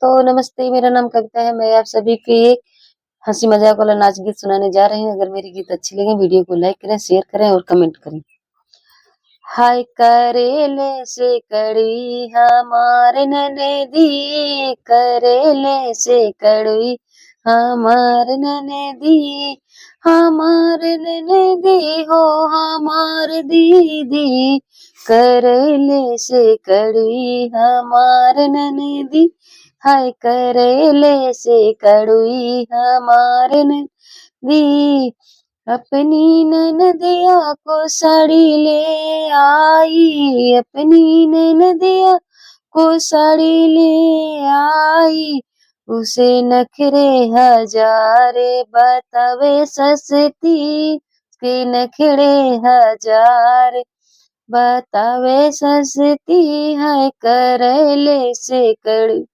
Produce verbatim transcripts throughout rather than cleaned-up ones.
दोस्तों, नमस्ते। मेरा नाम कविता है। मैं आप सभी को एक हंसी मजाक वाला नाच गीत सुनाने जा रही हूँ। अगर मेरी गीत अच्छी लगे, वीडियो को लाइक करें, शेयर करें और कमेंट करें। हाय करेले से कड़ुई हमार ननदी, करेले से कड़ुई हमार ननदी, हमार ननदी हो हमार दीदी, करेले से कड़ुई हमार ननदी, हाय करेले से कड़ुई हमार ननदी। अपनी ननदिया को साड़ी ले आई, अपनी ननदिया को साड़ी ले आई, उसे नखरे हजार बतावे सस्ती, उसके नखरे हजार बतावे सस्ती, हाय करेले से कड़ुई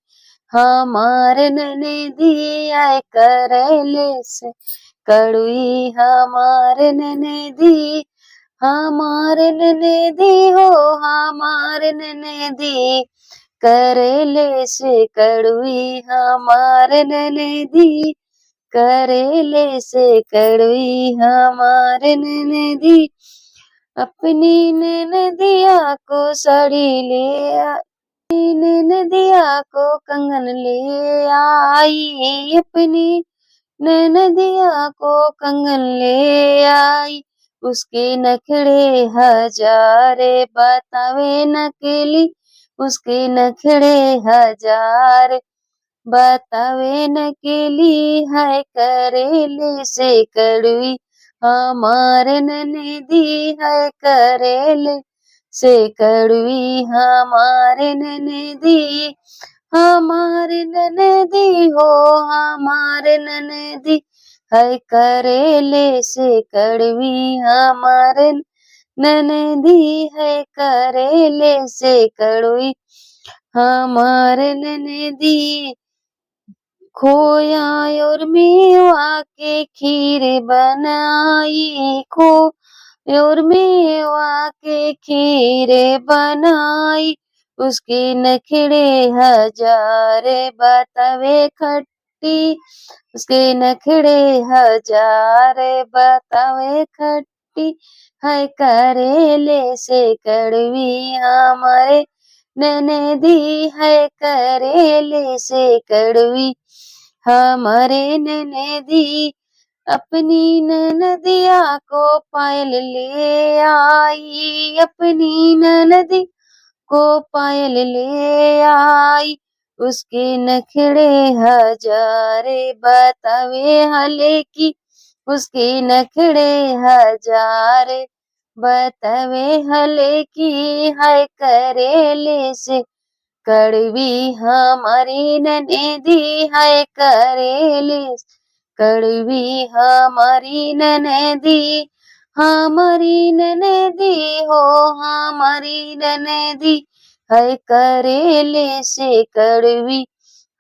हमार ननदी, हाय करेले से कड़ुई हमार ननदी, हमार ननदी हो हमार ननदी, करेले से कड़ुई हमार ननदी, करेले से कड़ुई हमार ननदी। अपनी ननदिया को साड़ी ले आ, अपनी ननदिया को कंगन ले आई, अपनी ननदिया को कंगन ले आई, उसके नखड़े हजार बतावे नकली, उसके नखड़े हजार बतावे नकली, हाय करेले से कड़ुई हमार ननदी, हाय करेले से कड़ुई हमार ननदी, हमार ननदी हो हमार ननदी, हाय करेले से कड़ुई हमार ननदी, हाय करेले से कड़ुई हमार ननदी। खोया और मेवा के खीर बनाई, खोया और मेवा के खीर बनाई, उसके नखड़े हजार बतावे खट्टी, उसके नखड़े हजार बतावे खट्टी, हाय करेले से कड़ुई हमार ननदी, हाय करेले से कड़ुई हमार ननदी। अपनी ननदिया को पायल ले आई, अपनी ननदी को पायल ले आई, उसके नखड़े हजार बतावे हले की, उसके नखड़े हजार बतावे हले की, हाय करेले से कड़ुई हमारी ननदी, हाय करेले से कड़ुई हमारी ननदी, हमारी ननदी हो हमारी ननदी, हाय करेले से कड़ुई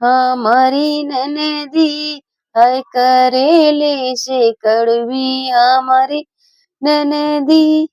हमारी ननदी, हाय करेले से कड़ुई हमारी ननदी।